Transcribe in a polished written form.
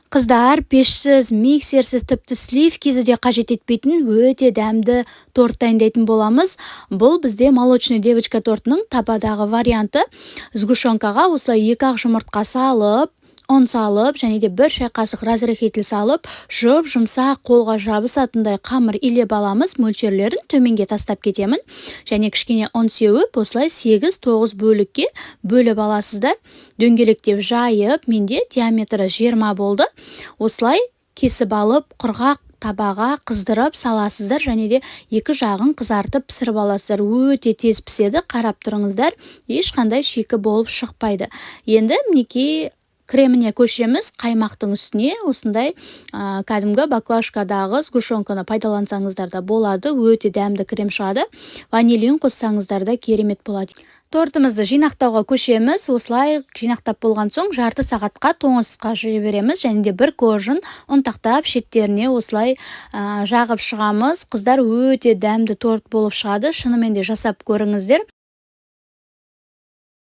Қыздар, пешсіз, миксерсіз, тіпті сливкиді де қажет етпейтін өте дәмді торт дайындайтын боламыз. Бұл бізде молочный девочка тортының табадағы варианты. Сгущенкаға осылай екі ақ жұмыртқа салып, ұн салып және де 1 шай қасық разрыхлитель салып, жұп-жұмсақ, қолға жабысатындай қамыр илеп аламыз. Мөлшерлерін төменге тастап кетемін. Және кішкене ұн сеуіп, осылай 8-9 бөлікке бөліп аласыздар. Дөңгелектеп жайып, менде диаметрі 20 болды. Осылай кесіп алып, құрғақ табаға қыздырып саласыздар және де екі жағын қызартып пісіріп аласыздар. Өте тез піседі, қарап тұрыңыздар, ешқандай шикі болып шықпайды. Енді мінекей, креміне көшеміз. Қаймақтың үстіне осындай кәдімгі баклажкадағы сгущенканы пайдалансаңыздар да болады, өте дәмді крем шығады. Ванилин қоссаңыздар да керемет болады. Тортымызды жинақтауға көшеміз. Осылай жинақтап болған соң, жарты сағатқа тоңазытқышқа жібереміз және де бір коржын ұнтақтап, шеттеріне осылай жағып шығамыз. Қыздар, өте дәмді торт болып шығады, шынымен де жасап көріңіздер.